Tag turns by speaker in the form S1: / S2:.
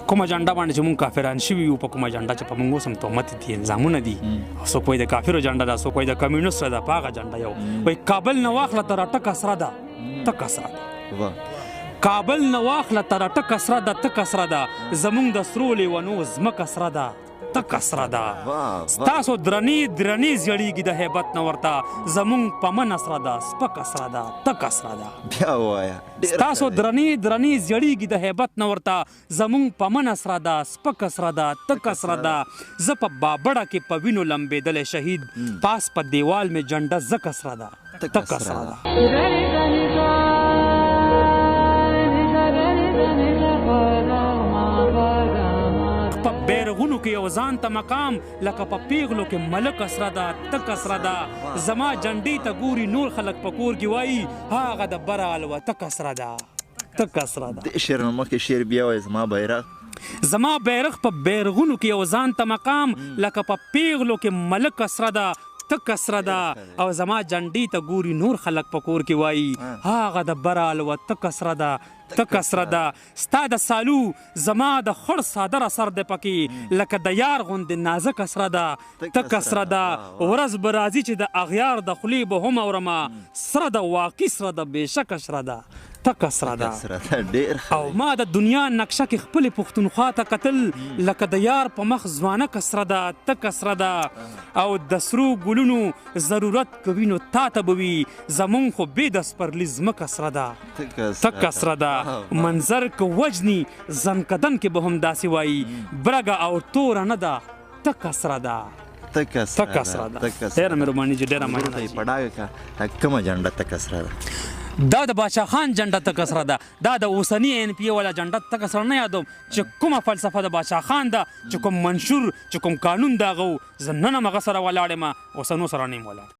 S1: کومه جنډه باندې چې مونږ کافران شوي یو، په کومه جنډه چې په مونږ اوس هم تهمت دي، الزامونه دي، او څوک وایي د کافرو جنډه ده، څوک وایي د کمیونست ده، په هغه جنډه یو وایي کابل نه واخله تر اټکه سره ده، تکه سره ده. کابل نه واخله تر اټکه سره ده، تکه سره ده، زمونږ د سرو لیونو ځمکه سره ده، تکه سره ده. ستاسو درنې درنې زیړیږي د هیبت نه ورته، زمونږ په منه سره ده، سپکه سره ده، تکه سره ده.
S2: بیا ووایه.
S1: ستاسو درنې درنې زیړیږي د هیبت نه ورته، زمونږ په منه سره ده، سپکه سره ده، تکه سره ده. زه په بابړه کې په وینو لمبېدلی شهید، پاس په دیوال مې جنډه ځکه سره ده، تکه سره ده. په بیرغونو کې یو ځان ته مقام، لکه په پیغلو کې ملک سره ده، تکه سره ده. زما جنډې ته ګوري نور خلک په کور کې وایي هغه د بره الوتکه سره ده، تکه سره ده.
S2: د شعر نه مخکې شعر بیا وایي. زما بیرغ،
S1: زما بیرغ په بیرغونو کې یو ځان ته مقام، لکه په پیغلو کې ملک سره ده، تکه سره ده. او زما جنډې ته ګوري نور خلک په کور کې وایي هغه د بره الوتکه سره ده، تکه سره ده. ستا د سالو زما د خړ څادر اثر دی پکې، لکه د یار غوندې نازکه سره ده، تکه سره ده. ورځ به راځي چې د اغیار د خولې به هم اورمه، سره ده، واقعي سره ده، بېشکه سره ده، تکه سره ده. او ما د دنیا نقشه کې خپلې پښتونخوا ته کتل، لکه د یار په مخ ځوانکه سره ده، تکه سره ده. او د سرو ګلونو ضرورت کوي نو تا ته به وي، زمونږ خو بې د سپرلي ځمکه سره ده، تکه سره ده. منظر که وجني زنکدن کې به هم داسې وایي، برګه او توره نه ده، تکه سره ده،
S2: تکه
S1: سره ده. ډېره مهرباني جي، ډېره مننه.
S2: په ډاګه که دا کومه جنډه تکه سره ده؟
S1: دا د باچا خان جنډه تکه سره ده. دا د اوسني ان پي والا جنډه تکه سره نه یادوم، چې کومه فلسفه د باچا خان ده، چې کوم منشور، چې کوم قانون د هغه و، زه نن هم هغه سره ولاړ یم، اوسنو سره نه یم ولاړ.